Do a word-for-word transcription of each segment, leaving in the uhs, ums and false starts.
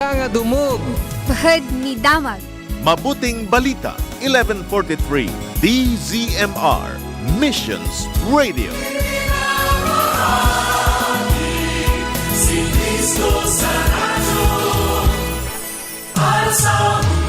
Nga dumog. Bahed ni damag. Mabuting Balita, eleven forty-three, D Z M R, Missions Radio. Si Cristo sa radyo, para sa mundo.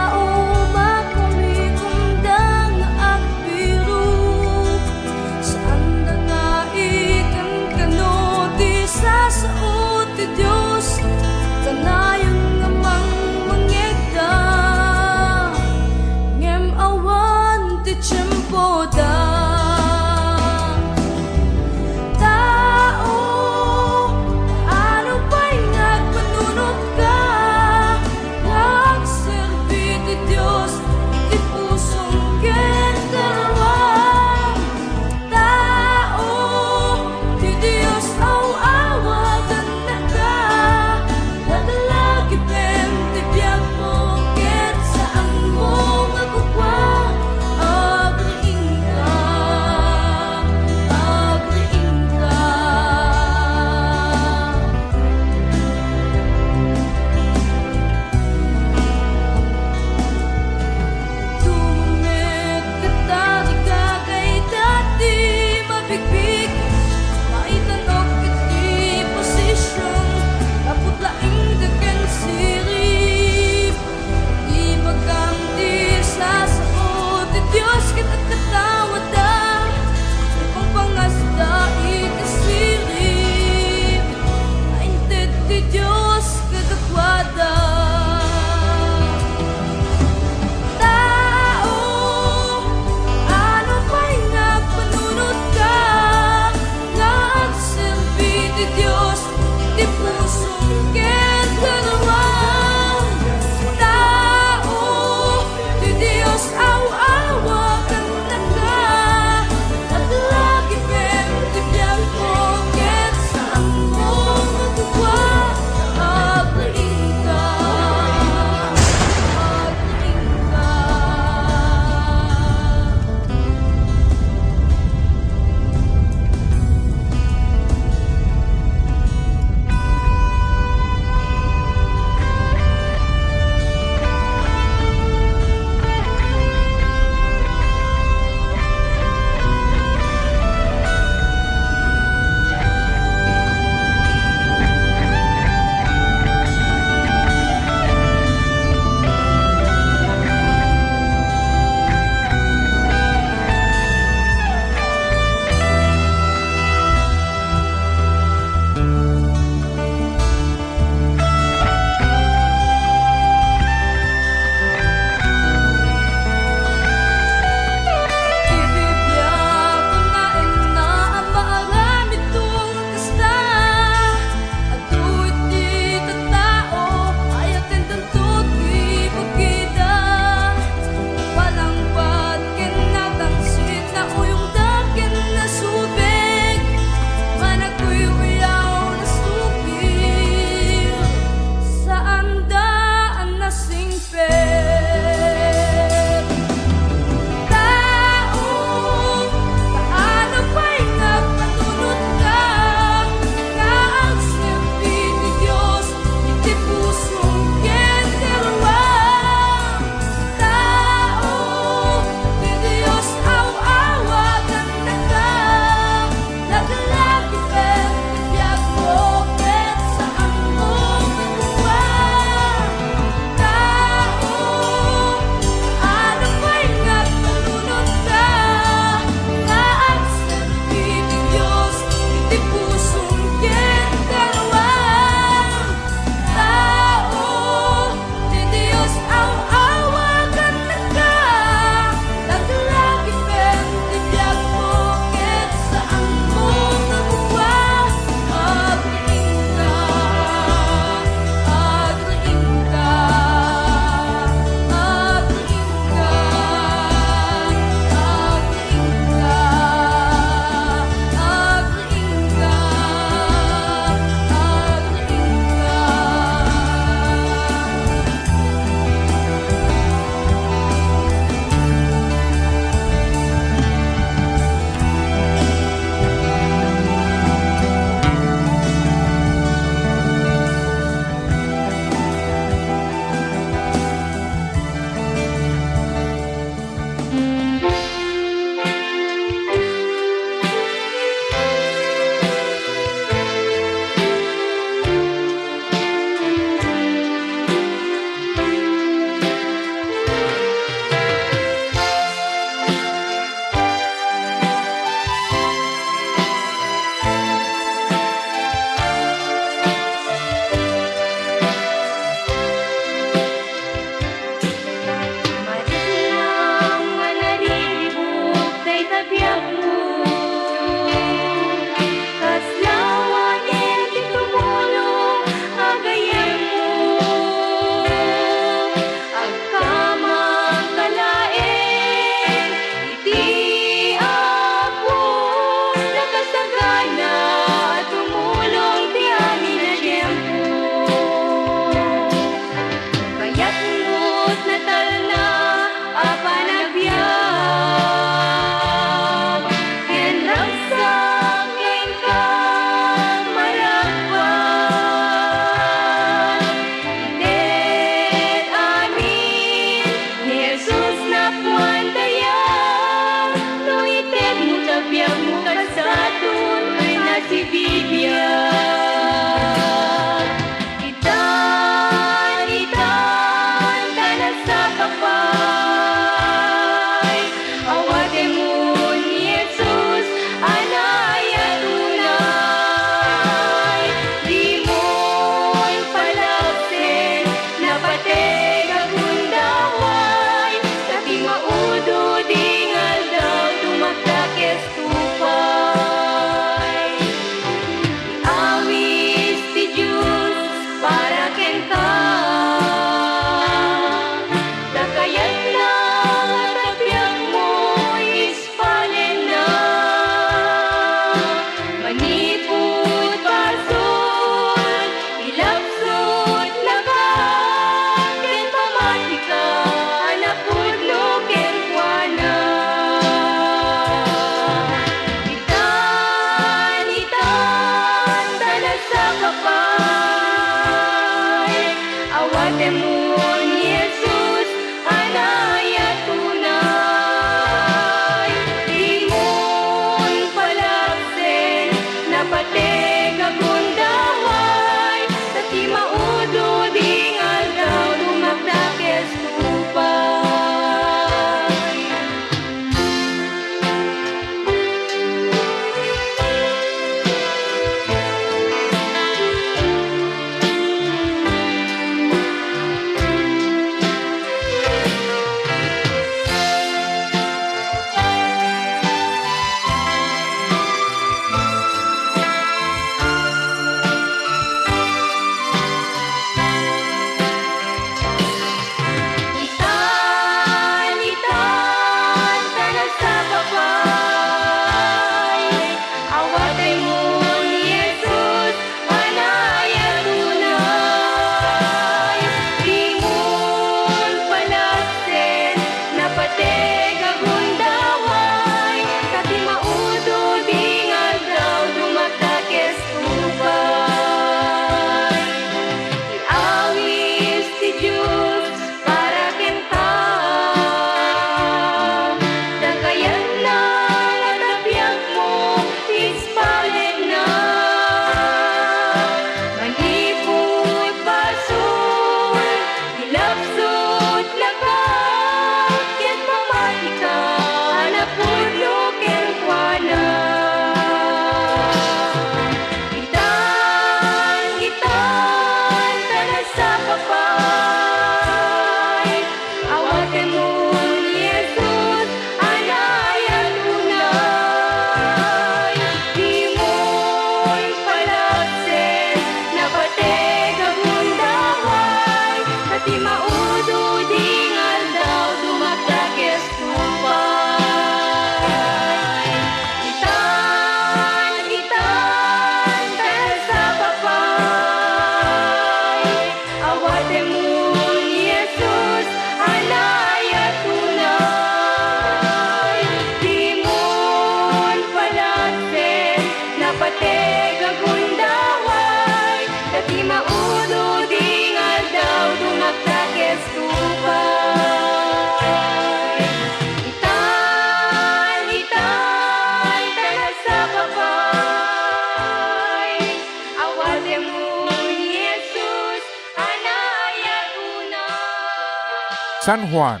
San Juan,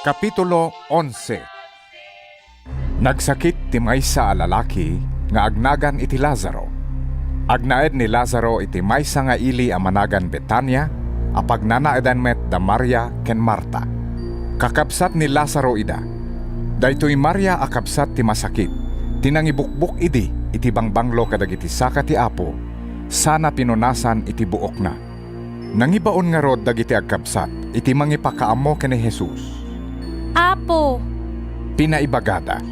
Kapitulo onse. Nagsakit ti maysa a lalaki nga agnagan iti Lazaro. Agnaed ni Lazaro iti maysa nga ili a managan Betania, a pagnanaedan met da Maria ken Marta. Kakabsat ni Lazaro ida. Daytoy Maria a kabsat ti masakit, ti nangibukbok idi iti bangbanglo kadagiti saka ti Apo, sana pinunasan iti buokna. Nangibaon ngarud dagiti agkabsat iti mangipakaammo ken ni Jesus. "Apo," pinaibagada,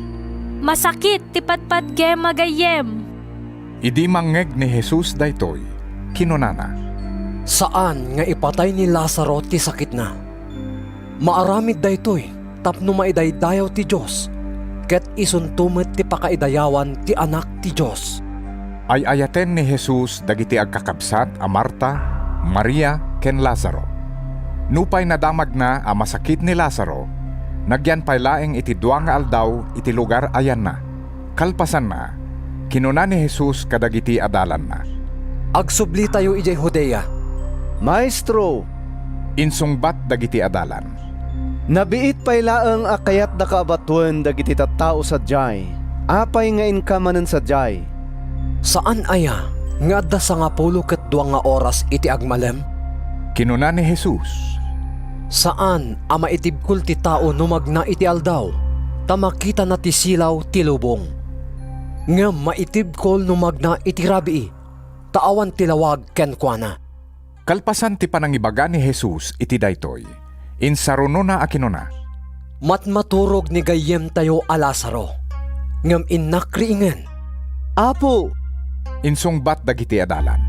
"masakit ti patpatgem a gayyem." Idi mangngeg ni Jesus daytoy, kinunana, "Saan nga ipatay ni Lazaro ti sakitna. Maaramid daytoy tapno maidaydayaw ti Dios, ket isunto met ti pakaidayawan ti Anak ti Dios." Ay-ayaten ni Jesus dagiti agkakabsat a Marta, Maria, ken Lazaro. Nupay nadamagna a masakit ni Lazaro, nagyan pay laeng iti dua nga aldaw iti lugar a yanna. Kalpasanna, kinuna ni Jesus kadagiti adalanna, "Agsublitayo idiay Judea." "Maestro," insungbat dagiti adalan, "nabiit pay laeng a kayatdaka a batuen dagiti tattao sadiay. Apay nga inka manen sadiay?" "Saan aya nga adda sangapulo ket dua nga oras iti agmalem?" kinuna ni Jesus. "Saan a maitibkol ti tao no magna iti aldaw, ta makitana ti silaw ti lubong. Ngem maitibkol no magna iti rabii, ta awan ti lawag kenkuana." Kalpasan ti panangibaga ni Jesus iti daytoy, insarunona a kinuna, "Matmaturog ni gayyemtayo a Lazaro, ngem innak riingen." "Apo," insungbat dagiti adalan,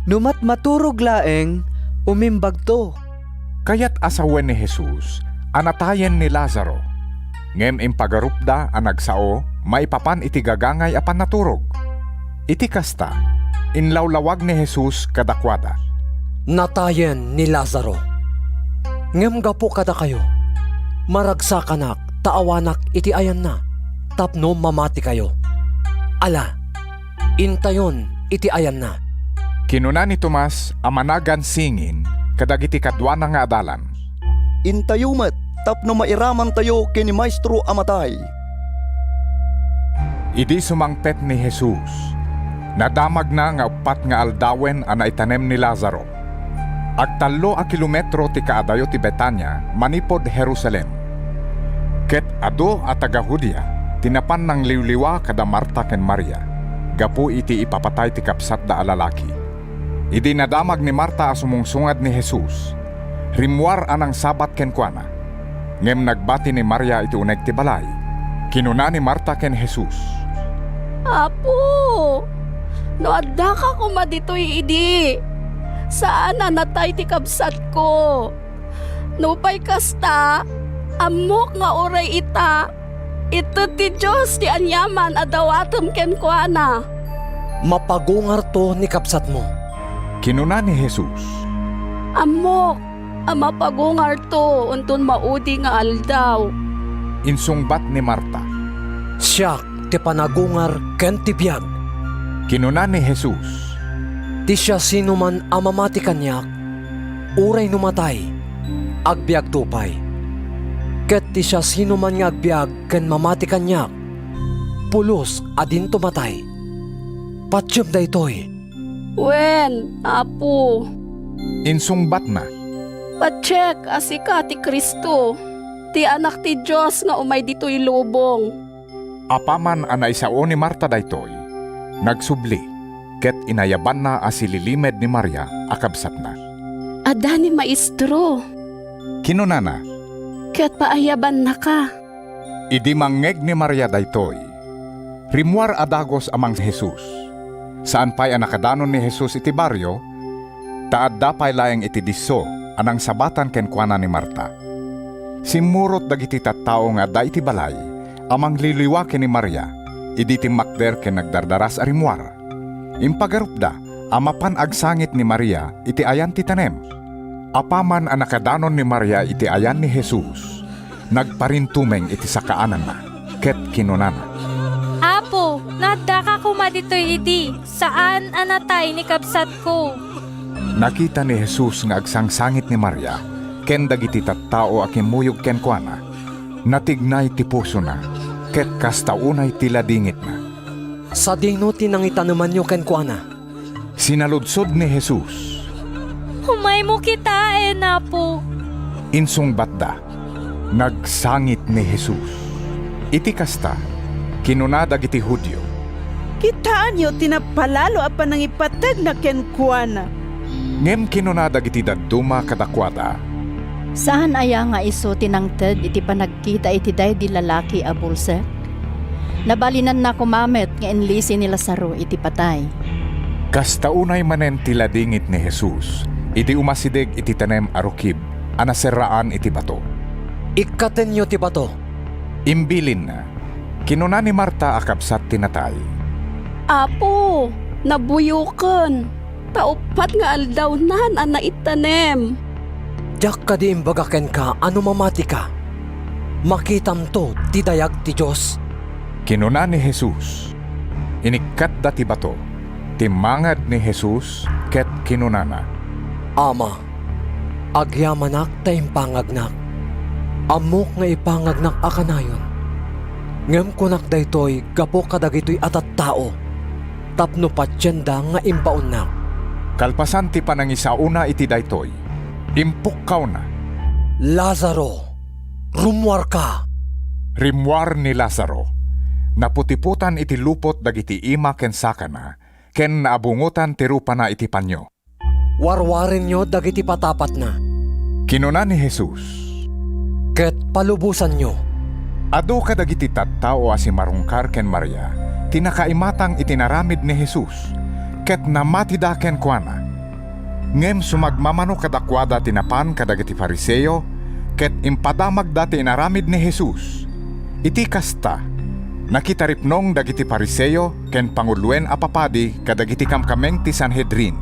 "no matmaturog laeng, umimbagto." Kayat a sawen ni Jesus a natayen ni Lazaro, ngem impagarupda a nagsao maipapan iti gagangay a pannaturog. Iti kasta, inlawlawag ni Jesus kadakuada, "Natayen ni Lazaro. Ngem gapu kadakayo, maragsakanak ta awanak iti ayanna tapno mamatikayo. Ala, intayon iti ayanna." Kinuna ni Tomas a managan Singin kadagiti kaduana nga adalan, "Intayo met tapno mairamantayo ken ni Maestro a matay." Idi sumangpet ni Jesus, nadamagna nga uppat nga aldawen a naitanem ni Lazaro. Agtallo a kilometro ti kaadayo ti Betania manipud Jerusalem. Ket adu a taga-Judea ti napan nangliwliwa kada Marta ken Maria gapu iti ipapatay ti kabsatda a lalaki. Idi nadamag ni Marta a sumungsungad ni Jesus, rimmuar a nangsabat kenkuana. Ngem nagbati ni Maria iti uneg ti balay. Kinuna ni Marta ken Jesus, "Apo, no addaka koma ditoy idi, saan a natay ti kabsatko. Nupay kasta, ammok nga uray ita, ited ti Dios ti aniaman a dawatem kenkuana." "Mapagungarto ni kabsatmo," kinuna ni Jesus. "Ammok a mapagungarto inton maudi nga aldaw," insungbat ni Marta. "Siak ti panagungar ken ti biag," kinuna ni Jesus. "Ti siasinoman a mamati kaniak, uray no matay, agbiagto pay. Ket ti siasinoman nga agbiag ken mamati kaniak, pulos a dinto matay. Patiem daytoy." "Wen, Apo," insungbatna, "patiek a sika ti Cristo, ti Anak ti Dios nga umay ditoy lubong." Apaman a naisao ni Marta daytoy, nagsubli, ket inayabanna a sililimed ni Maria a kabsatna. "Adda ni Maestro," kinunana, "ket paayabannaka." Idi mangngeg ni Maria daytoy, rimmuar a dagus a mang-Jesus. Saan pay a nakadanon ni Jesus iti barrio, ta adda pay laeng iti disso a nangsabatan kenkuana ni Marta. Simmurot dagiti tattao nga adda iti balay a mangliwliwa ken ni Maria idi timmakder ken nagdardaras a rimmuar. Impagarupda a mapan agsangit ni Maria iti ayan ti tanem. Apaman a nakadanon ni Maria iti ayan ni Jesus, nagparintumeng iti sakaananna, ket kinunana, "Apo, no addaka koma ditoy idi, saan a natay ni kabsatko." Nakita ni Jesus nga agsangsangit ni Maria, ken dagiti tattao a kimmuyog kenkuana. Natignay ti pusona, ket kasta unay ti ladingitna. Sadino ti nangitanemanyo kenkuana? Sinaludsod ni Jesus. "Umaymo kitaen, Apo," insungbatda. Nagsangit ni Jesus. Iti kasta, kinuna dagiti Judio, "Kitaenyo ti napalalo a panangipategna kenkuana." Ngem kinuna dagiti dadduma kadakuada, "Saan aya nga isu ti nangted iti panagkita iti daydi lalaki a bulsek? Nabalinanna koma met nga inlisi ni Lazaro iti patay." Kasta unay manen ti ladingit ni Jesus idi umasideg iti tanem a rukib a naserraan iti bato. "Ikkatenyo ti bato," imbilinna. Kinuna ni Marta a kabsat ti natay, "Apo, nabuyoken, ta uppat nga aldawnan a naitanem." "Diak kadi imbaga kenka a no mamatika, makitamto ti dayag ti Dios?" kinuna ni Jesus. Inikkatda ti bato. Timmangad ni Jesus ket kinunana, "Ama, agyamanak ta impangagnak. Ammok nga ipangagnak a kanayon. Ngem kunak daytoy gapu kadagitoy a tattao, tapno patienda nga imbaonnak." Kalpasan ti panangisaona iti daytoy, impukkawna, "Lazaro, rummuarka!" Rimmuar ni Lazaro. Naputipotan iti lupot dagiti ima ken sakana, ken naabungotan ti rupana iti panio. "Warwarenyo dagiti patapatna," kinuna ni Jesus, "ket palubosanyo." Adu kadagiti tattao a simarungkar ken Maria ti nakaimatang iti inaramid ni Jesus, ket namatida kenkuana. Ngem sumagmamano kadakuada ti napan kadagiti Fariseo, ket impadamagda ti inaramid ni Jesus. Iti kasta, nakitaripnong dagiti Fariseo ken panguloen a papadi kadagiti kamkameng ti Sanhedrin.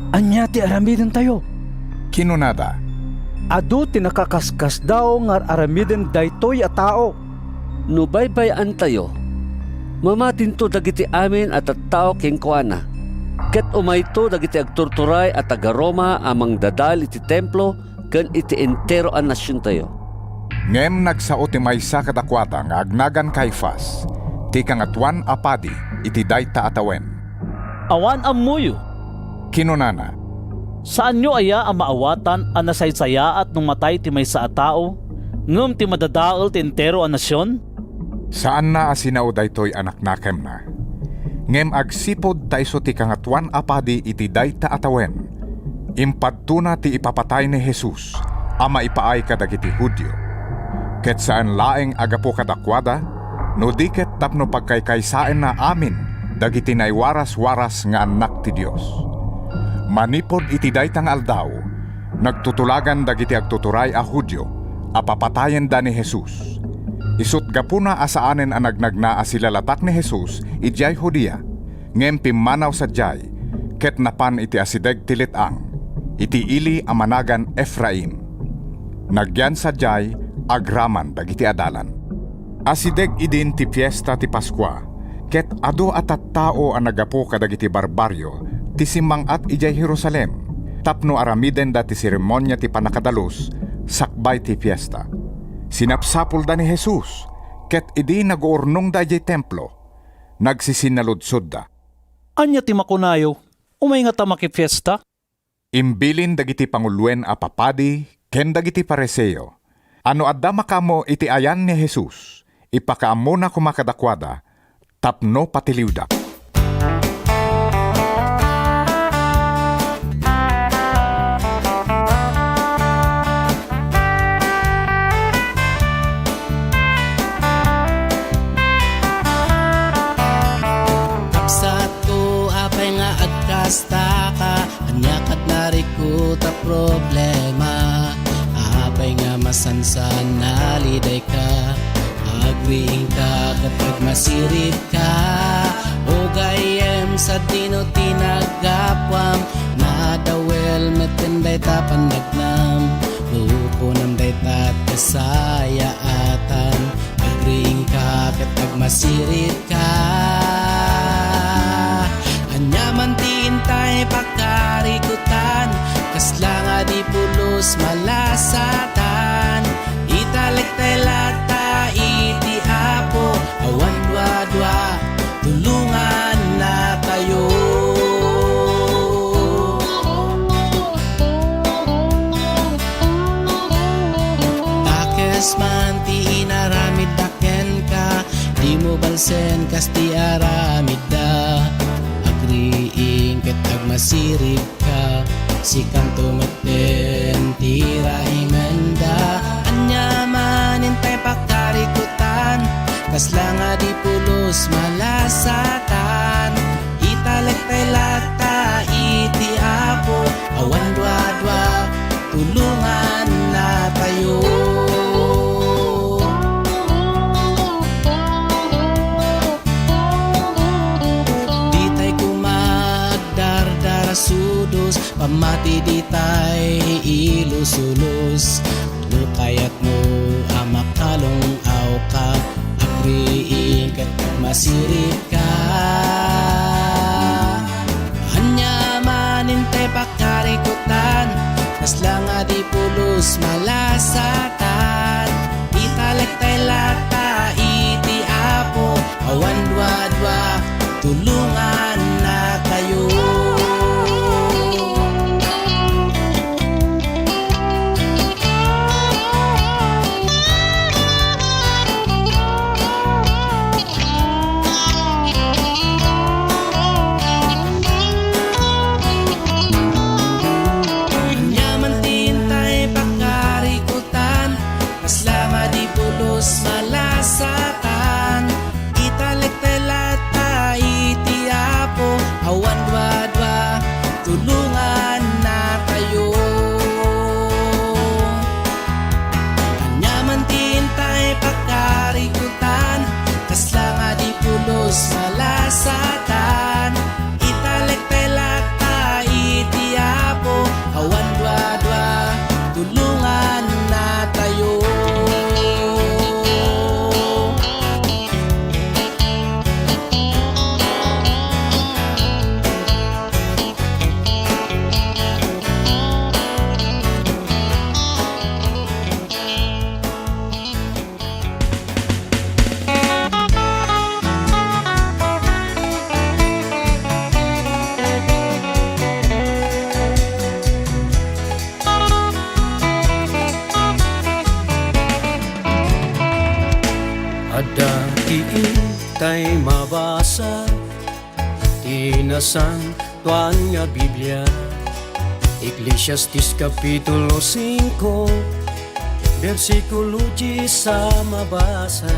"Ania ti aramidentayo?" kinunada. "Adu ti nakakaskasdaaw nga ar-aramiden daytoy a tao. No baybay-antayo, mamatinto dagiti amin a tattao kenkuana, ket umayto dagiti agturturay a taga-Roma a mangdadael iti Templo ken iti entero a nasiontayo." Ngem nagsao ti maysa kadakuada nga agnagan Caifas, ti kangatoan a padi iti dayta a tawen. "Awan ammoyo," kinunana. "Saanyo aya a maawatan a nasaysayaat no matay ti maysa a tao, ngem ti madadael ti entero a nasion? Saanna a sinao daytoy a naknakemna. Ngem agsipud ta isu ti kangatoan a padi iti dayta a tawen, impadtona ti ipapatay ni Jesus a maipaay kadagiti Judio. Ket saan laeng a gapu kadakuada, no di ket tapno pagkaykaysaenna amin dagiti naiwaras-waras nga annak ti Dios." Manipud iti dayta nga aldaw, nagtutulagan dagiti agtuturay a Judio a papatayenda ni Jesus. Isut' gapuna a saanen a nagnagna a silalatak ni Jesus idiay Judea, ngem pimmanaw sadiay, ket napan iti asideg ti let-ang, iti ili a managan Efraim. Nagyan sadiay agraman dagiti adalan. Asideg idin ti fiesta ti Paskua, ket adu a tattao a naggapu kadagiti barbario ti simmang-at idiay Jerusalem tapno aramidenda ti seremonia ti pannakadalus sakbay ti fiesta. Sinapsapulda ni Jesus, ket idi naguurnongda idiay Templo, nagsisinaludsodda, "Ania ti makunayo? Umay ngata makifiesta?" Imbilin dagiti panguloen a papadi ken dagiti Fariseo a no adda makaammo iti ayan ni Jesus, ipakaammona koma kadakuada tapno patiliwda. Kabsatko, apay nga agkastaka? Ania ket narikut a problema? Apay nga masansan nalidayka? Agriingka ket agmasiritka. O gayyem, sadino ti naggapuam? Nadawel met ken dayta pandagnam. Rukonam dayta ti kasayaatan. Agriingka ket agmasiritka. Ania man ti intay pakarikutan? Kasla nga di pulos malasa. Kas man ti inaramidda kenka, dimo balsen kas ti aramidda. Agriing ket agmasiribka, sikanto metten ti raimenda. Ania man intay pakarikutan, kasla nga di pulos malasatan. Italek tay latta iti Apo, awan duadua, tulongannatayo. Ditay koma agdardarasudos, pammati ditay ilusulos. No kayatmo a makalung-awka, agriing ket masiribka. Ania man intay pakarikutan, kasla nga di pulos malasatan. Italek tay latta iti Apo, awan duadua, tulongannatayo. Ania man ti intay pakarikutan, kasla nga di pulos malasatan. Italek tay latta iti Apo, awan duadua, tulongannatayo. Ania man ti intay pakarikutan, kasla nga di pulos malasatan. Italek tay latta iti Apo, awan duadua, tulongannatayo. Adda ti intay mabasa ti Nasantoan nga Biblia, Eclesiastes Kapitulo singko, bersikulo dies a mabasa,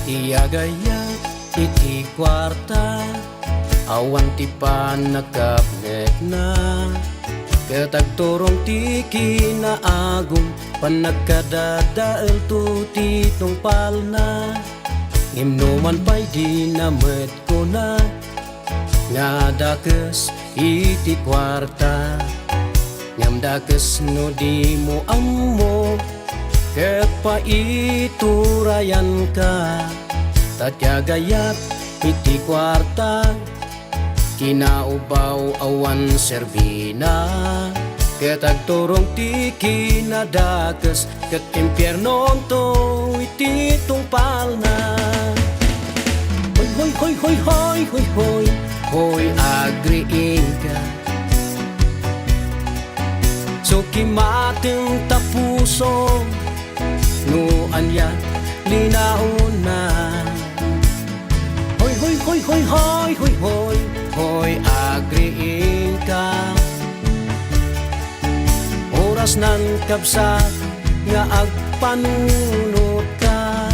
ti agayat iti kuarta, awan ti pannakapnekna, ket agturong ti kinaagum, pannagkadadaelto ti tungpalna. Ngem numan pay dina met kuna nga dakes iti kuarta, ngem dakes no dimo ammo ket paiturayanka, ta ti agayat iti kuarta, kinaubaw awan serbina, ket agturong ti kinadakes ket impiernonto iti tungpalna. Hoy, hoy, hoy, hoy, hoy, hoy, hoy, hoy, agriingka. Sukimaten ta puso, no ania linaonna. Hoy, hoy, hoy, hoy, hoy, hoy, hoy, hoy, agriingka. Orasnan, kabsat, nga agpanunotka.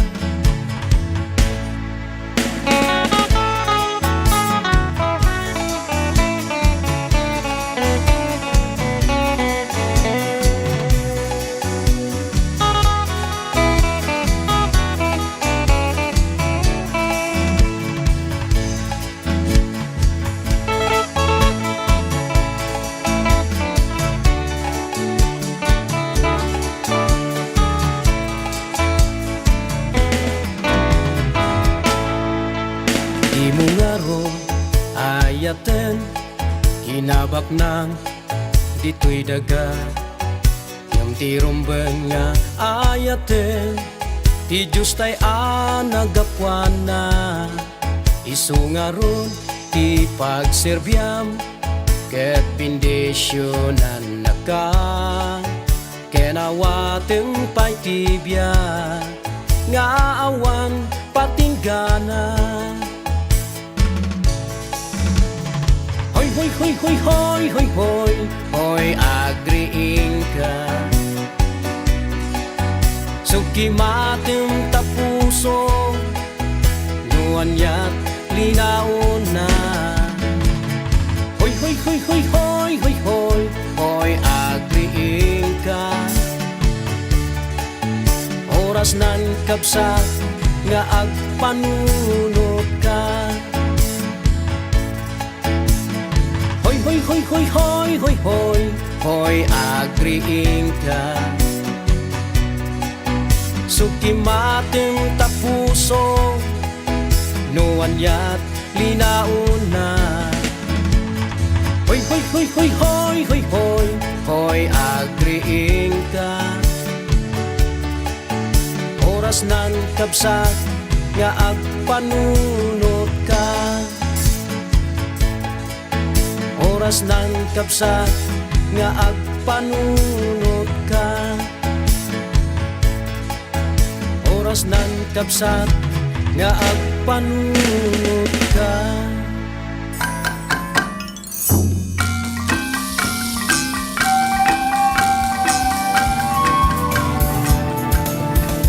Dimo ngarud ayaten, kinabaknang ditoy daga. Ngem ti rumbeng nga ayaten ti Diostay a nagapuanna, isu ngarud ti pagserbiam ket bendisionannaka. Ken awatem pay ti biag nga awan patinggana. Hoy, hoy, hoy, hoy, hoy, hoy, hoy, hoy, agriingka. Sukimatem ta puso, no aniat linaonna. Hoy, hoy, hoy, hoy, hoy, hoy, hoy, hoy, agriingka. Orasnan, kabsat, nga agpanunotka. Hoy, hoy, hoy, hoy, hoy, hoy, hoy, hoy, agriingka. Sukimatem ta puso, no aniat linaonna. Hoy, hoy, hoy, hoy, hoy, hoy, hoy, hoy, agriingka. Orasnan, kabsat, nga agpanunotka. Orasnan, kabsat, nga agpanunotka. Orasnan, kabsat, nga agpanunotka.